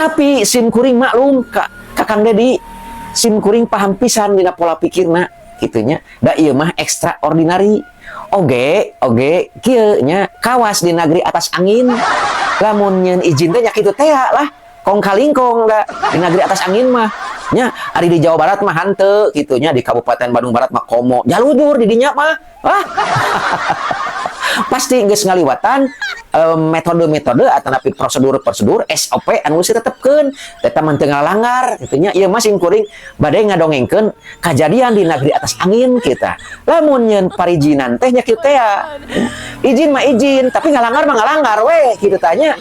Tapi sim kuring maklum ka Kakang Dedi, sim kuring paham pisan dina pola pikirna kitu nya. Da ieu mah extraordinary. Oge, oge kieu nya kawas di negeri atas angin. Lamun nyeun izin teh nya kitu teh lah. Kong kalingkong da di negeri atas angin mah. Nya ari di Jawa Barat mah hanteu kitu nya, di Kabupaten Bandung Barat mah komo. Jalujur di dinya mah. Wah. Pasti geus ngaliwatan metode-metode atanapi prosedur-prosedur SOP anu geus ditetepkeun eta mah teu ngalanggar kitu nya. Ieu mah sim kuring bade ngadongengkeun kajadian di negeri atas angin kita. Lamun nyeun parijinan teh nya kitu teh ya. Izin mah izin, tapi ngalanggar mah ngalanggar we kitu tanya.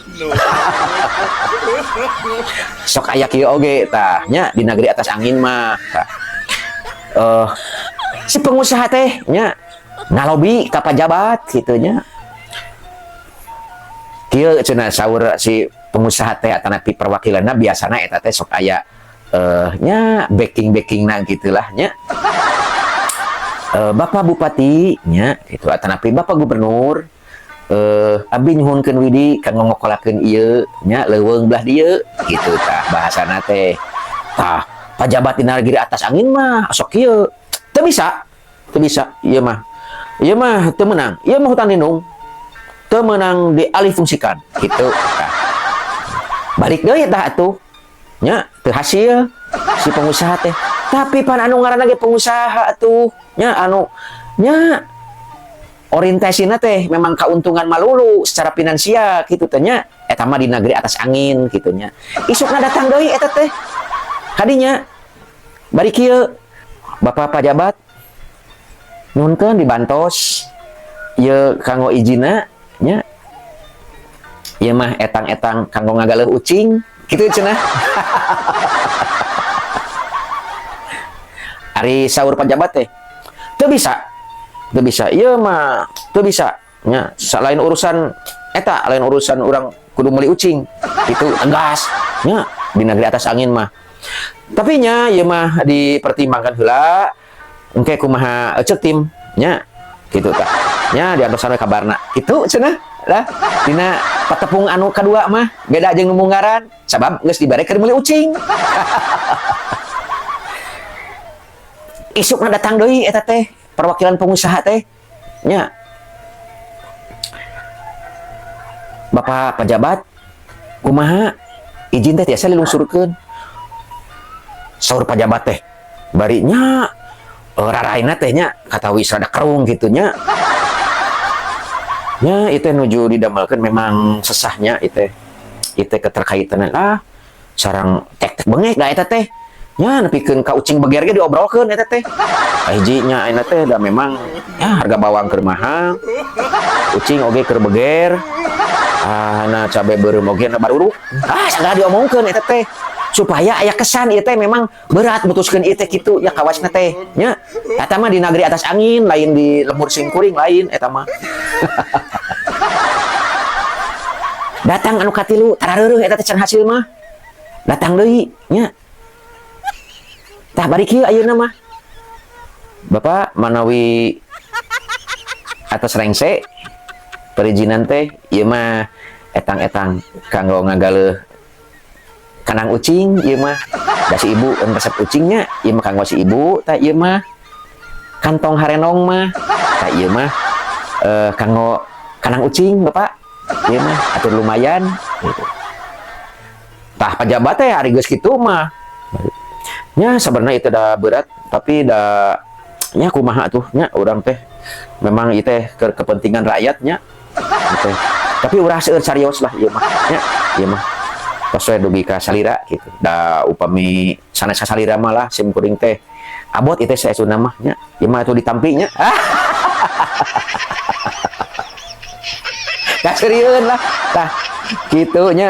Sok aya kieu oge tah nya di negeri atas angin mah. Tah. Si pengusaha teh nya ngalobi ka pajabat kitu nya. Kieu cenah saur si pengusaha teh atanapi perwakilanna, biasana eta teh sok aya nya backing-backingna gitulah nya. Bapak Bupati nya gitu atanapi Bapak Gubernur, abdi nyuhunkeun widi kanggo ngokolakeun ieu nya leuweung belah dieu gitu tah bahasana teh. Tah pajabat di negeri atas angin mah sok kieu, teu bisa, teu bisa ieu mah. Ieu mah teu meunang, ieu mah hutan lindung. Teu meunang dialihfungsikan gitu tah. Balik deui tah atuh nya teu hasil si pengusaha teh. Tapi pan anu ngaranna ge pengusaha atuh nya, anu nya orientasina teh memang keuntungan malulu secara finansial gitu teh nya. Eta mah di negeri atas angin gitu nya. Isukna datang deui eta teh kadinya bari kieu, Bapak pajabat nyuhunkeun dibantos ieu kanggo ijinna nya, ieu mah etang-etang kanggo ngagaleuh ucing kitu cenah. Ari saur pajabat teh teu bisa, teu bisa ieu mah, teu bisa nya, lain urusan eta, lain urusan urang kudu meuli ucing itu, tegas nya di negeri atas angin mah. Tapi nya ieu mah dipertimbangkan heula engke kumaha ceuk tim nya kitu tah nya, diantosan we kabarna kitu cenah lah. Dina patepung anu kadua mah beda jeung nu munggaran sabab geus dibere keur meuli ucing. Isukna datang deui eta teh perwakilan pengusaha teh nya, Bapak pajabat kumaha izin teh tiasa dilungsurkeun. Saur pajabat teh bari nya raraina teh nya katawi rada kerung gitu nya. Nya itu nuju didamelkeun memang sesahnya itu keterkaitan lah sarang tek-tek bengek da eta teh nya, nepikeun ka ucing beger ge diobrolkeun eta teh. Hiji nya ayeuna teh da memang ya harga bawang keur mahal, ucing oge keur beger, nah cabe beureum oge na baruruk, sagala diomongkeun eta teh supaya aya kesan ieu teh memang berat mutuskeun ieu teh kitu ya kawasna teh nya. Eta mah di negeri atas angin, lain di lembur singkuring, lain eta mah. Datang anu katilu tarareureuh eta teh can hasil mah. Datang deui nya. Tah bari kieu ayeuna mah. Bapak manawi atas rengse perizinan teh ieu mah etang-etang kanggo ngagaleuh kanang ucing ieu mah. Da si ibu resep ucingnya ieu mah kanggo si ibu, tah ieu mah kantong harenong mah, tah ieu mah kanggo kanang ucing Bapak ieu mah atur lumayan gitu. Tah pajabat teh ari geus kitu mah nya sebenarnya itu dah berat, tapi da nya kumaha tuh nya urang teh memang ieu teh ke kepentingan rakyatnya gitu. Tapi urang seueur carios lah ieu mah nya, ieu mah tos we dugi ka salira gitu. Da upami sanes salira mah lah sim kuring teh abot ieu teh saestuna mah nya, ieu mah atuh ditampi nya. Kaseurieun lah tah kitu nya.